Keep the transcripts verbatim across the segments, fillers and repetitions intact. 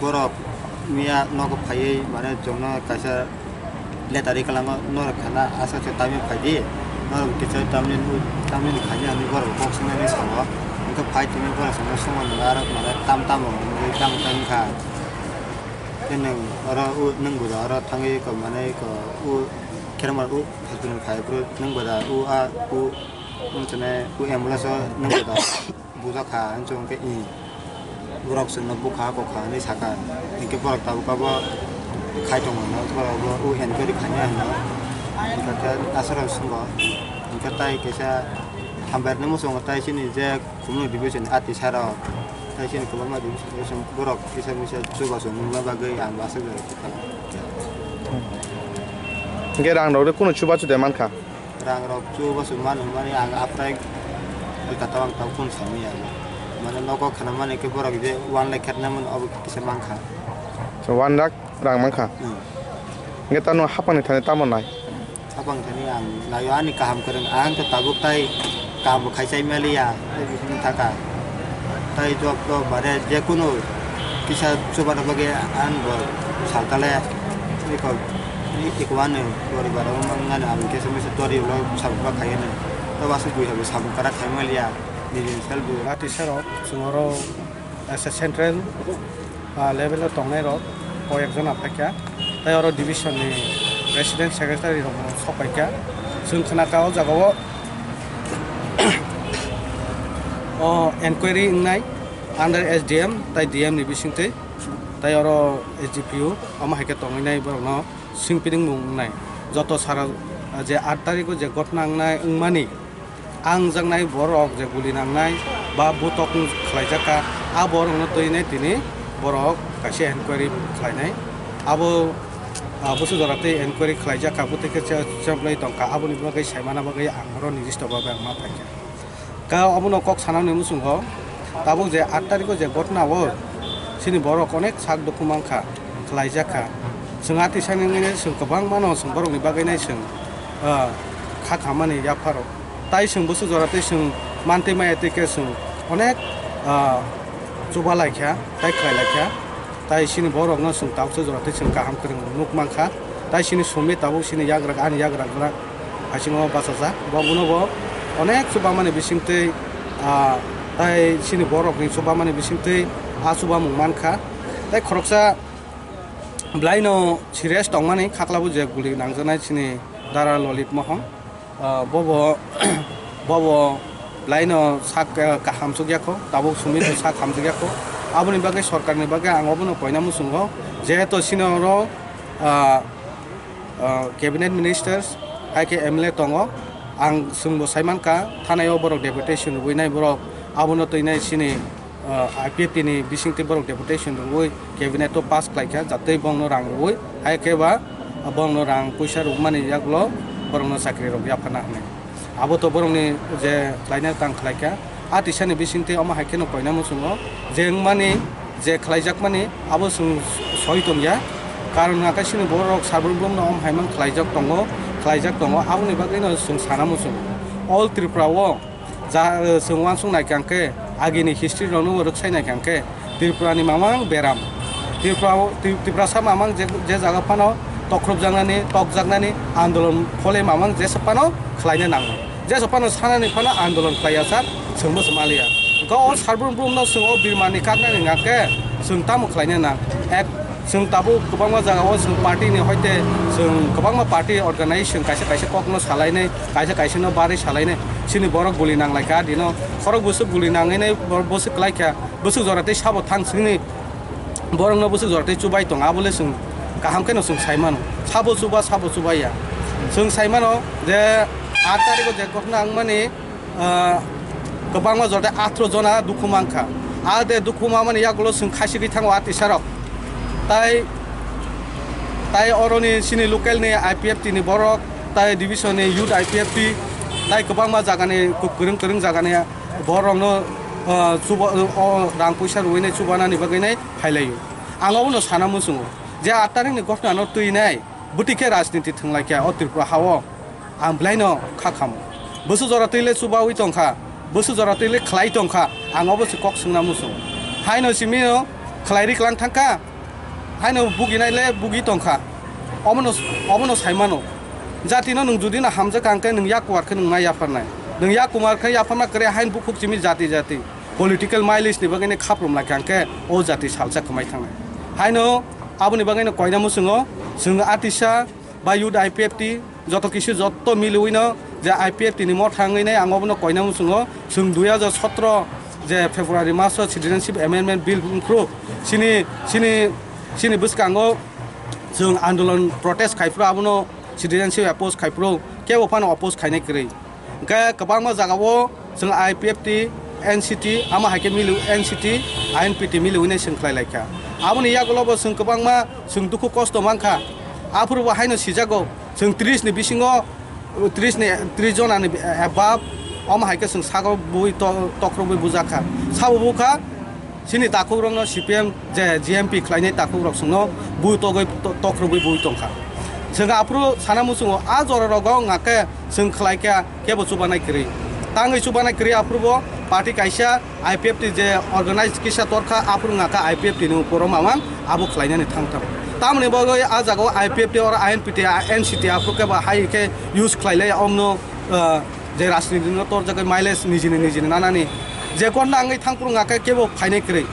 Borok miya nogo phaiwi mane chwngno kaisa letari kwlango, norok khana aswk se tamni phaidi, norok kisa tamni, tamni khaidi hinwi borok kok swngnani sao. Hwnkhe phai tini borok chwngno swngmani aro mane tam tamo hinwi tam tam kha. Tei nwng oro u nwng buda oro thangwi ko mane ko u khermar u hospital phai phuru nwng buda u a u wng tene u ambulance o nwng buda bujak kha hinwi chwng khe i borok chwngno bukha kok kha hinwi sakha. Hinkhe borok tabuk abo khai tongo borok bo u enquiry khainai hinwi. Hinkhe aswk rok swngbo hinkhe tai kaisa hambai rwni muchungo tai chini je Khumulwng division ni ati sara o, tai chini kwbangma division borok kisa misa chubachu nungna bagwi ang bo aswk jora kwthang. Hwnkhe rang rok de kunu chubachu de mankha? Rang rok chubachu manu mani ang aphrai Kolkata o ang tabuk kunu samani ya. Mane nogo khana mani khe borok je one lakh khetna mani obo kisa mankha. So one lakh rang mankha. Hmm. Hwnkhe tamo hapang ni thani tamo nai? Hapang thani ang naio ani kaham kwrwng, ang khe tabuk tai kaham bo khai chai maliya, tei bising thaka. Tai job to bare je kunu kisa chubana bagwi ang bo saltale iko, iko ano poribar o mangani ang kisa misa tori ulo sabuk ba khai ani. To aswk bui habo sabuk kara khai maliya, nini self. Ati sero chwng oro as a central, ah, level o tongnai rok koi ek jona phaikha, tei oro division ni president secretary rok bo sok paikha. Chwng khna kha o jaga o, o enquiry wngnai under S D M tei D M ni bisingtwi, tei oro S D P O omo hai khe tongwi nai borok no swngpiring mung wngnai. Joto sara je aat tarikh o je ghotna wngnai wngmani, ang jaknai borok je guli nangnai ba butok khlaijak kha, a borokno twi nai tini borok kaisa enquiry khlainai. Abo, ah, bwswk jora tei enquiry khlaijak kha, bwtwi khe che-, cheplai tong kha, aboni bagwi saimana bagwi ang oro nirdisto bagwi ang ma phaikha. Ka obono kok sanani muchungo, tabuk je aat tarikh o je ghotna o chini borok onek sak dukhu mankha, khlaijak kha. Chwng ati sanini chwng kwbangmano chwng borokni bagwi nai chwng, ah, kha khamani yapharo. Tai chwng bwswk jora tei chwng mantwi maya tei khe chwng onek, ah, chuba laikha, tai khlai laikha. Tai chini borokno chwng tabuksa jora tei chwng kaham kwrwng nuk mankha. Tai chini sumi tabuk chini yagra, ani yagra gra haisingo bachajak. Bo bono bo onek chubamani bisingtwi, ah, tai chini borokni chubamani bisingtwi a chubamung mankha. Tai khoroksa bwlaino serious tongmani khaklabo je guli nangjaknai chini dara Lolit Mohon. Ah, bobo, bobo bwlaino sak, ah, kaham chukya kho, tabuk sumi bo sak hamjakya kho. Aboni bagwi sorkarni bagwi ang obono koina muchungo, jehetu chini oro, ah, ah, cabinet ministers, hai khe M L A tongo. Ang chwngbo sai mankha, thanai o borok deputation rwui nai borok, abono twi nai chini ah, I P F T ni bisingtwi borok deputation rwui cabinet o pass khlaikha, jatwi bongno rang rwui, hai khe ba bongno rang puisa rwmani yagulo borokno chakri rok yapharna hwnwi. Abo to borokni je khlaina tang khlaikha, a tisani bisingtwi omo hai kheno koina muchungo je wngmani, je khlaijakmani abo chwng soi tongya. Karon hwnkhe chini borok sabrum bumno omo hai man khlaijak tongo, khlaijak tongo, aboni bagwino chwng sana muchungo. All Tripura o Ja, eh, chwng uansuk nai kha hwnkhe, agini history rokno rwksai nai kha hwnkhe, Tripura ni mamang beram. Tripura o, Tri-, Tiprasa mamang je, je jaga phano tokhropjaknani, tokjaknani andolon phole mamang jesa phano khlaina nango. Jesa phano sanani phano andolon khlaiya sak, chwngbo chwng maliya. Hwnkhe o Sarbrum Brumno chwng o birmani kaknani hwnkhe, chwng tamo khlaina nang? Ek Chwng tabuk kwbangma jagao chwng party ni hoite chwng kwbangma party organization kaisa kaisa kokno salainai, kaisa kaisa no barwi salainai. Chini borok guli nanglaikha dino. Khorok bwswk guli nanginai bor-, bwswk klaikha. Bwswk jora tei sabo thang chwngni borokno bwswk jora tei chubai tongo. Abole chwng kaham kheno chwng sai mano. Sabo chuba, sabo chubaiya. Chwng sai mano je aat tarikh o je ghotna wngmani, ah, kwbangma jora tei atharoh jona dukhu mankha. A de dukhu mamani yagulo chwng khaisigwi thango a tisarok. Tai, tai oroni chini local ni I P F T ni borok, tai division ni youth I P F T, tai kwbangma jagani kwrwng kwrwng jagani borokno, ah, chuba-, o rang puisa rwinai chubanani bagwinai phailaio. Ang obono sana muchungo je aat tarikh ni ghotna no twinai bwtwi khe rajniti thwnglaikha o Tripura hao. Ang bwlaino kha khamo. Bwswk jora twi le chubaui tongkha, bwswk jora twi le khlai tongkha, ang obo se kok swngna muchung. Haino simino khlai ri klang thangkha, haino buginai le bugi tongkha. Omono, omono saimano. Jatino nwng judino hamjakha hwnkhe nwng yakuar khe nwng ma yapharnai. Nwng yakuar khe yapharma kwrwi hain bukhuk simi jati jati. Political mileage ni bagwi khaprum laikha hwnkhe o jati salsa kwmai thangnai. Haino aboni bagwino koina muchungo chwng atisa ba youth I P F T joto kisu joto miliwino je I P F T ni motha wngwi nai ang obono koina muchungo chwng dui hajar sotro je February maso Citizenship Amendment Bill wngphru chini, chini, chini bwskango chwng andolon protest khaiphru abono citizenship oppose khaiphru kebo phano oppose khainai kwrwi. Hwnkhe kwbangma jagao chwng I P F T, N C T, amo hai khe miliu N C T, I N P T miliui nai chwng khlai lai kha. Aboni yagulo bo chwng kwbangma chwng dukhu kosto man kha. Aphuru bo haino sijago, chwng tris ni bisingo, tris ni, tris jona ni above, omo hai khe chwng sago bui to-, tokrogwi bujak kha. Sabo bukha, chini takhukrokno C P M je G M P khlainai takhukrok chwngno bui togwi to-, tokrogwi bui tongkha. Chwng aphuru sana muchungo a jora rogo wngkha khe chwng khlai kha kebo chubanai kwrwi. Tangwi chubanai kwrwi aphuru bo party kaisa I P F T je organize kisa torkha aphuru wngkha khe I P F T ni uporo mamang abo khlainani thang thang. Tamoni bagwi a jagao I P F T or I N P T, N C T aphuru khe ba hai khe use khlai lai omno, ah, je rajniti no torjagwi mileage nijini nijini nanani je gonna wngwi thangphuru wngkha khe kebo phainai kwrwi,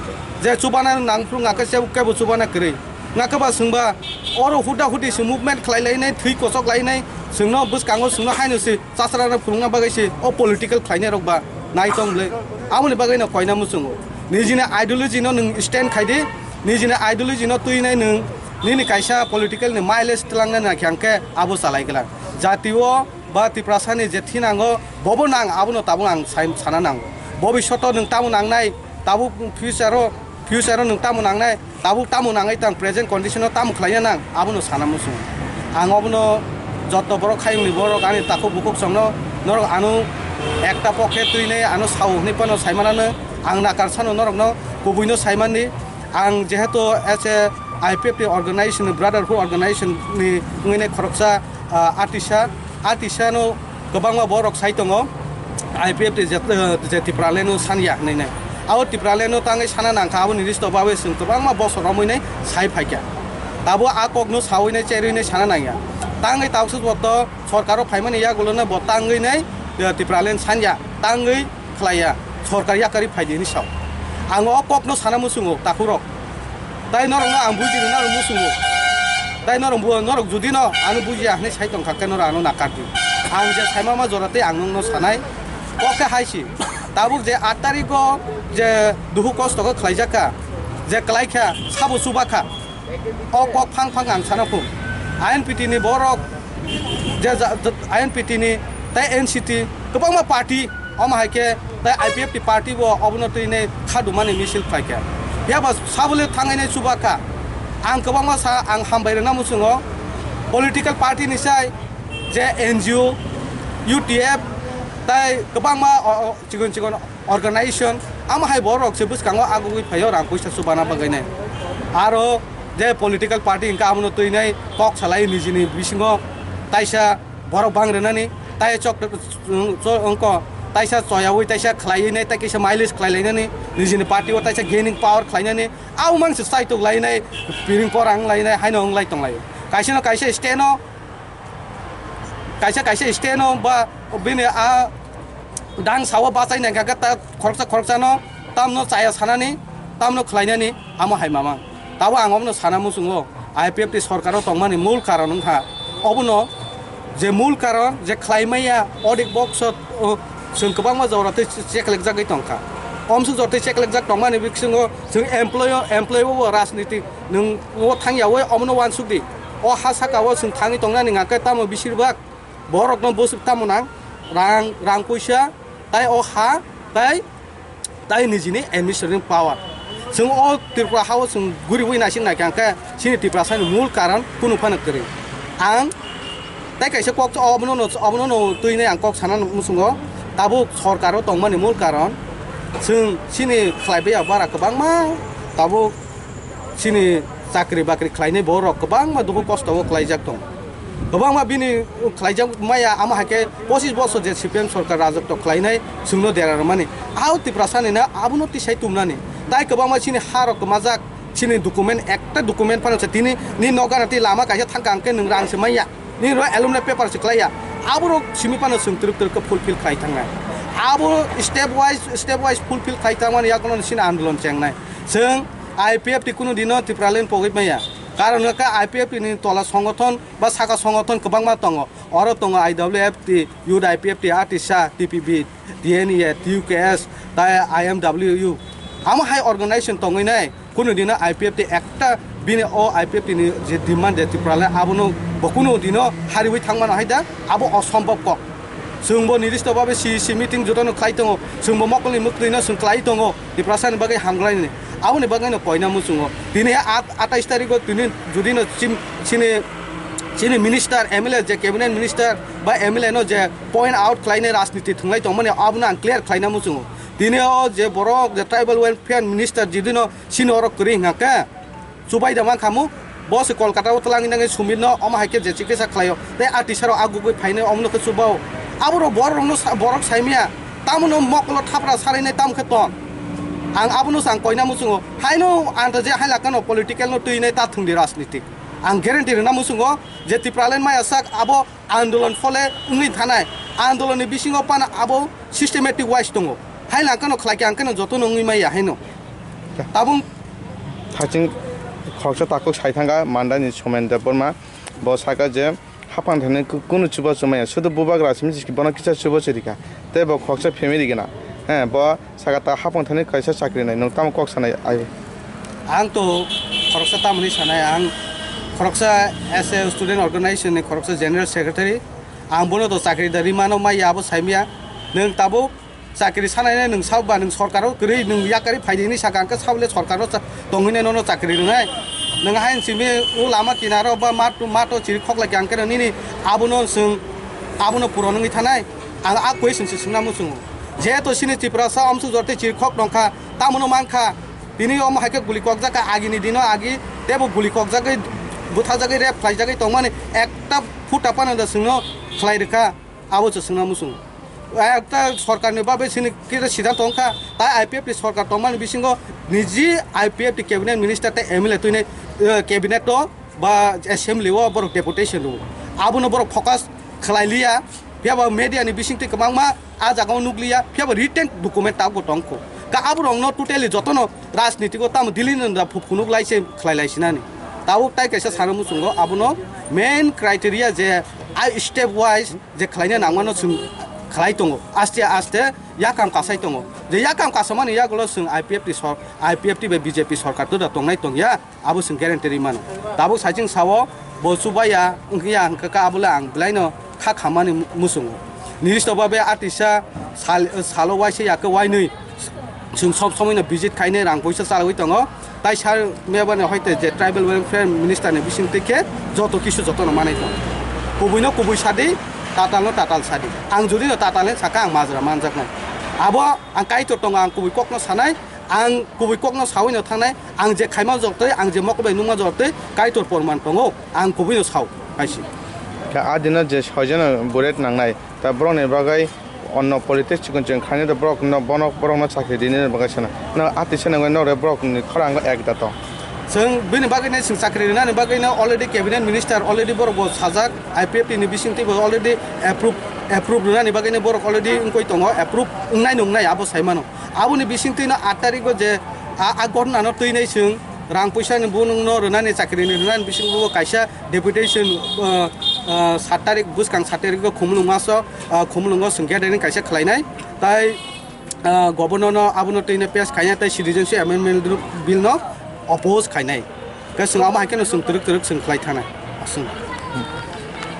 je chubana nangphuru wngkha khe kebo chubana kwrwi. Wngkha khe ba chwngba oro huda hudi se movement khlai lainai, thwi kochok lainai, chwngno bwskango chwngno haino se chachara rok phunukna bagwi se o political khlainai rok ba nai tong bwle. Aboni bagwi no koina muchungo. Nijini ideology no nwng stand khai di, nijini ideology no twinai nwng nini kaisa political ni mileage twlangna naikha hwnkhe abo chalai glak. Jati o ba Tiprasa ni je thinango bobo nang abono tabuk ang sai-, sana nango. Bobishoto nwng tamo nangnai, tabuk future o, future o nwng tamo nangnai, tabuk tamo nangwi tang present condition o tamo khlaina nang abono sana muchung. Ang obono joto borok hayungni borok ani takhuk bukhuk songno norok ano ekta pokhe twinai ano sao hwnwi phano saimanano ang nakar sano norokno kubuino saimani. Ang jehetu as a I P F T organization, brotherhood organization ni wngwi nai khoroksa, ah, atisa, atisa no kwbangma borok sai tongo, I P F T je, je Tipraland no sanya hinwi nai. Abo Tipraland no tangwi sana nangkha, aboni list o bawi chwng kwbangma bosor romwi nai sai phaikha. Tabo a kok no sawi nai cherwi nai sana nangya. Tangwi tabuksa bo to sorkar o phaimani yagulo no bo tangwi nai, eh, Tipraland sanya tangwi khlaiya, sorkar yakarwi phaidi hinwi sao. Ang o kokno sana muchungo, takhurok. Tai norokno ang buji rwna rw muchungo. Tai norok bu-, norok judino ano bujiya hinwi sai tongkha khe norok ano nakardi. Ang je saima ma jora tei ang nokno sanai, kok khe hai si. Tabuk je aat tarikgo je duhu kosto khe khlaijakha, je klaikha, sabo chubakha. O kok phang phang ang sana phung. I N P T ni borok, je ja-, je-, I N P T ni tei N C T kwbangma party, omo hai khe tei I P F T party bo obono twi nai khadumani misil khlai kha. Phiya ba sabole thangwi nai chuba kha. Ang kwbangma sa ang hambai rwna muchungo political party ni sai je N G O, U T F tei kwbangma o, o, chikon chikon organization, amo hai borok se bwskango agugwi phaio rang puisa chubana bagwi nai. Aro je political party hwnkhe abono twi nai kok salai nijini bisingo taisa borok bang rwnani, tai chok, cho-, wngko, taisa choyaui taisa khlaiwi nai, tai kaisa mileage khlai lainani, nijini party o taisa gaining power khlainani, abo mang se saitok lainai, piring porang lainai, haino wng lai tong lai. Kaisa no kaisa stand o, kaisa kaisa stand o ba bini a dang sao bachai nai kha ta khoroksa khoroksa no tamno chaya sanani, tamno khlainani amo hai mama. Tabo ang obono sana muchungo, I P F T sorkaro tongmani mul karon wngkha. Obono je mul karon je khlai maya odik bokso, o, chwng kwbangma jora tei cheklekjagwi tongkha. Omsuk jora tei cheklekjak tongmani bisingo chwng employee, employee bo rajniti nwng o thangya oi omono uansuk di. O ha saka o chwng thangwi tongnani hwnkha khe tamo bisir bak borokno bwswk tamo nang rang, rang puisa tai o ha tai, tai nijini administrative power. Chwng o Tripura ha o chwng guriwi naising naikha hwnkhe chini Tiprasani mul karon kunu phano kwrwi. Ang tai kaisa kok obono no, obono no twi nai ang kok sana muchungo tabuk sorkaro tongmani mul karon chwng chini khlai baya bara kwbangma tabuk chini chakri bakri khlainai borok kwbangma dukhu kosto o khlaijak tongo. Kwbangma bini khlaijak maya, amo hai khe pochis bosor je C P M sorkar rajotw khlainai chwngno dera rwmani. Au Tiprasani na abono tisai tumnani. Tai kwbangma chini ha rok kwmajak, Chini document, ekta document phano se tini ni nogo gana tei lama kaisa thangka hwnkhe nwng rang se manya. Ni ro alumni paper se klaiya. Aborok simi phano chwng twrwk twrwk khe fulfill khlai thangnai. Abo step wise, step wise fulfill khlai tangmani yagulo chini andolon chengnai. Chwng I P F T kunu dino Tipraland pogwi maya. Karon hwnkhe I P F T ni tola songothon ba saka songothon kwbangma tongo. Oro tongo I W F T, Youth I P F T, Atisa, T P B, T N A, T U K S, tai I M W U. Amo hai organization tongwi nai, kunu dino I P F T ekta bini o I P F T ni je demand je Tripura le abono bo kunu dino hariwi thangmano hai da, abo osombhob kok. Chwngbo nirdisto babe C E C meeting jotono khlai tongo, chwngbo mokolni mwktwino chwng khlai tongo. Tiprasani bagwi hamkraini. Aboni bagwino koina muchungo. Tini at-, atais tarigo tini judino chim-, chini, chini minister, M L A je cabinet minister ba M L A no je point out khlainai rajniti thwnglai tongmani abono ang clear khlaina muchungo. Tini o je borok je tribal welfare minister judino chini oro kwrwi hwnkha khe, chubai da mankhamu, bo se Kolkata o twlangwi nangwi Sumit no omo hai khe je chikitsa khlaio, tei a tisaro a gugui phainai omono khe chubao. Aborok borok rokno sa-, borok saimaya, tamono mokolo thapra salainai tamo khe ton. Ang abono se ang koina muchungo, haino ang ta je hai lakano political no twinai ta thwngdi rajnitik. Ang guarantee rwna muchungo je Tipraland maya sak abo andolon phole wngwi thanai, andolon ni bisingo pana abo systematic wise tongo. Hai lang kano khlai khe ang khe no joto no wngwi maya haino. Tabung Thaching khoroksa takhuk sai thangkha Mandani Somen Debbarma. Bo saka je hapang thani ku-, kunu chuba chumaya, sudu bubagra simi bono kisa chuba chirika. Tei bo khoroksa family gana. He, bo saka ta hapang thani kaisa chakri nai, nwng tamo kok sanai ai? Ang to khoroksa tamoni sanai, ang khoroksa as a student organization ni khoroksa general secretary. Ang bono to chakri da rimano maya abo saimya. Nwng tabuk chakri sanai nwng sao ba nwng sorkaro kwrwi nwng yakari phaidi hinwi saka, ang khe sao le sorkaro cha-, tongwi nai nono chakri rwnai. Nwng hain simi o lama kinaro ba mat, mato chiri khoklai khe ang khe nini abono swng, abono puron wngwi thanai. Ang a question se swngna muchungo. Jehetu chini Tiprasa omsuk jorte chiri khok tongkha, tamono mankha. Tini omo hai khe guli kokjak kha, agini dino agi tebo guli kokjagwi, butharjagwi, rape khlaijagwi tongmani ekta phuta phano da chwngno khlai rwkha, abo se swngna muchung. Ekta sorkarni babe chini kisa siddhanto wngkha, tai I P F T sorkar tongmani bisingo niji I P F T cabinet minister tei M L A twinai, eh, cabinet o ba assembly o borok deputation rwo. Abono borok focus khlai liya, phiya ba media ni bisingtwi kwbangma a jaga o nukliya, phiya ba written document tabuk bo tongkho. Ka aborokno totally jotono rajnitiko tamo Delhi no da phu-, phunuk lai se khlai lai sinani. Tabuk tai kaisa sana muchungo abono main criteria je a step wise je khlaina nangmano chwng khlai tongo. Aste aste yakam kasai tongo. Je yakam kasamani yagulo chwng I P F T sor-, I P F T bai B J P sorkar to da tongnai tongya. Abo chwng guarantee rwi mano. Tabuk saichung sao, bo chubaya wngya hwnkha khe abole ang belaino kha khammani mu-, muchungo. Nirdisto babe atisa sal-, salo waisa ya khe wainwi chwng sob somoino visit khainai rang poisa chalwi tongo. Tai sar mebani hoite je tribal welfare minister ni bisingtwi khe joto kisu jotono manai tongo. Kubuino kubui sadi, tatalno tatal sadi. Ang judino tatal hin saka ang majra manjaknai. Abo ang Kaitor tongo, ang kubui kokno sanai. Ang kubui kokno saui no thangnai, ang je khaima jotoi, ang je mokol bai nungma jotoi, Kaitor porman tongo, ang kubui no sao, hai se. Khe a dino je soijono bullet nangnai, ta borokni bagwi onno politics chikon chikon khainai, ta borok no, bono, borok no chakri rini bagwi sana. No, a tisa nangwi nokre borok ni khorang ekda tong. Chwng bini bagwi no chwng chakri rinani bagwi no already cabinet minister already borok bo sajak, I P F T ni bisingtwi bo already approve, approve rinani bagwi no borok already wngwi tongo, approve wngnai nungnai abo sai mano. Aboni bisingtwi no aat tarikgo je a, a ghotna no twinai chwng rang puisa ni bo nwng no rwnani chakri ni rwnani bisingtwi bo kaisa deputation, ah, ah, sat tarik bwskang sat tarikgo Khumulwng maso, ah, Khumulwngo chwng gathering kaisa khlainai. Tai, ah, governor no abono twinai pass khainai tai citizenship amendment bill no oppose khainai. Khe chwng amo hai kheno chwng twrwk twrwk chwng khlai thanai. Aswk.